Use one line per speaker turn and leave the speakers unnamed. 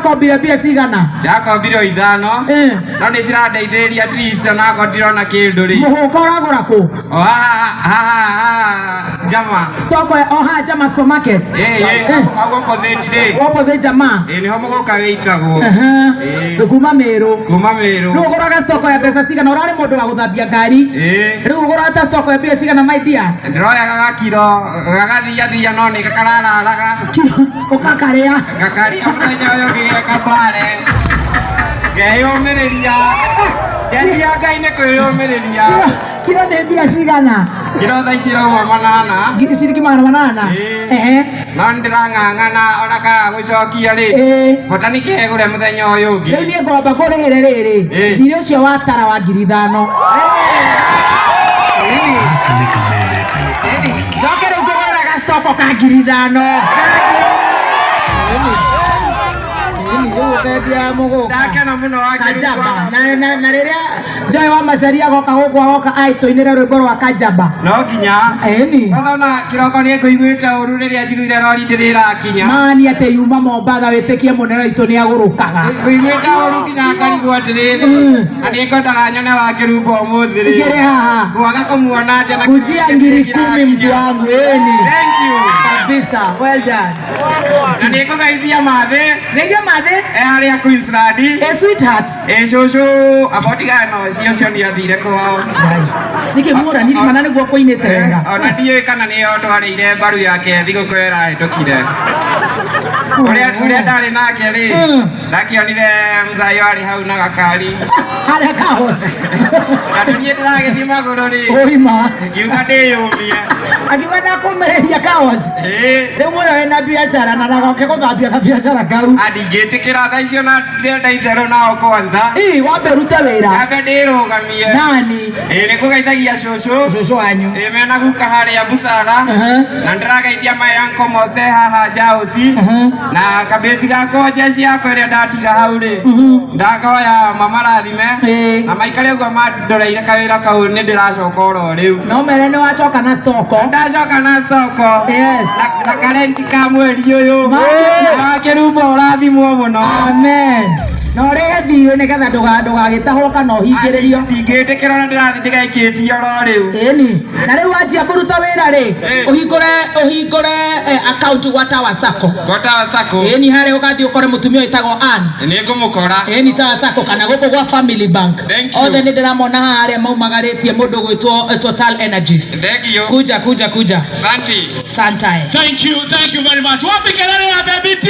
Ũrakombire mbia cigana?
Ndakombire o 5. No nĩ cirandeithĩrĩria at least onakorwo ndirona kĩndũ rĩ.
Mũgũka ũragũra kũ?
O haha haha haha Jama.
Soko o haha Jama supermarket?
Ĩ ĩ hau opposite rĩ.
Opposite Jama.
Ĩ nĩho mũgũka wĩitagwo. Ĩ.
Kuma Meru.
Kuma Meru.
Rĩu ũgũraga stoko ya mbeca cigana? Ũrarĩ mũndũ wa gũthambia ngari.
Ĩ.
Rĩu ũgũraga ta stoko ya mbia cigana, my dear?
Ndĩroyaga gakiro gagathiathia no nĩ karararaga.
Ũkakarĩa.
Gakaria mũthenya ũyũ ũngĩ geka mbare. Ngeyũmĩrĩria. Jeshi ya Ngai nĩ kwĩyũmĩrĩria.
Kiro nĩ mbia cigana?
Kiro thaa ici irauma 800.
Ngiri ciringi 800.
Ĩĩ.
Ehe.
No nĩndĩrang'ang'ana ona kaga gũcokia rĩ. Bata nĩ kegũre mũthenya ũyũ ũngĩ.
Rĩu niĩ ngwamba kũrĩhĩre rĩrĩ. Thirĩ ũcio wa tara wa 5,000.
Gaka nĩ kameme kayũ ka mũingĩ.
Njoke rĩu ngũgũra gacoko ka 5,000. Ĩni, rĩu ũkendia mũgũka.
Ndakena mũno
Kajaba.
wakĩrugwo.
Na rĩrĩa Joy wa Macharia agoka gũkũ agoka aitũinĩre rwĩmbo rwa Kajaba.
No nginya.
Ĩni.
Kwanza ona kĩroko nĩ ngũiguĩte ũru rĩrĩa njiguire rori ndĩrĩ ĩrakinya.
Mani atĩ yuma Mombatha wĩtĩkie mũnene witũ nĩ agũrũkaga.
Ngũiguĩte ũru nginya ngarigwo atĩrĩrĩ. Na nĩ ngwendaga nyone wa kĩrumbo ũmũthĩ rĩ.
Ngĩrĩ haha.
Ngwaga kũmuona atĩa na
Kujia 10,000 mtu wangu ĩni.
Thank you.
Kabisa. Well done.
Na nĩ ngũgeithia mathĩ.
Geithia mathĩ.
E harĩa Queensland.
E sweetheart.
Ĩ cũcũ amba ũtigane na ũcio ũcio nĩ athire kwao.
Nĩkĩ mũraniri mana nĩguo kũinĩte wega?
Ona ndiũĩ kana nĩyo twarĩire mbaru yake thigũkũ ĩyo ĩrahĩtũkire. Ũrĩa ndarĩ nake rĩ, ndakĩonire mzayo arĩ hau na gakari.
Harĩa kahoci.
Tondũ niĩ ndĩragĩthiĩ magũrũ rĩ.
Ũima.
Ngiuga ndĩyũmie.
Akiuga ndakũmĩrĩria kahoci.
Ĩ.
Rĩu mũyo wĩna biacara na ndagoke gũthambia kabiacara kau.
Ndingĩtĩkĩra thaa icio na ndĩrenda itherũ nao kwanza.
Ĩ, wambe ũrute wĩra.
Nyambe ndĩrũgamie.
Nani?
Ĩ, nĩ kũgeithagia cũcũ.
Cũcũ wanyu.
Ĩ, mena guka harĩa Busara. Na ndĩrageithia my uncle Mose haha Njauci. Na kabĩti gakwa jeshi yakwa ĩrĩa ndatiga hau rĩ. Ndakoya mamarathime. Na maikare ũguo mandoreire kawĩra kau nĩ ndĩracoka oro rĩu.
No mere nĩ wacoka na stoko.
Ndacoka na stoko.
Yes.
Na karenti ka mweri ũyũ. Na kĩrumbo ũrathimwo mũno.
Amen. Na ũrĩhe thirĩ nĩgetha ndũgagĩtahwo kana ũhingĩrĩrio.
Ndingĩtĩkĩra na ndĩrathiĩ ndĩgaikĩtie oro rĩu.
Ĩni. Na rĩu wanjia kũruta wĩra rĩ, ũhingũre account gwa Tower Sacco.
Gwa Tower Sacco.
Ĩni, harĩa ũgathiĩ ũkore mũtumia wĩtagwo Ann.
Nĩ ngũmũkora.
Ĩni, Tower Sacco kana gũkũ gwa Family Bank.
Thank you.
Othe nĩ ndĩramona haha arĩa maumagarĩtie mũndũ gwĩtwo Total Energies.
Thank you.
Kuja kuja kuja.
Santi.
Santae.
Thank you, thank you very much. Wapi kelele ya Baby T?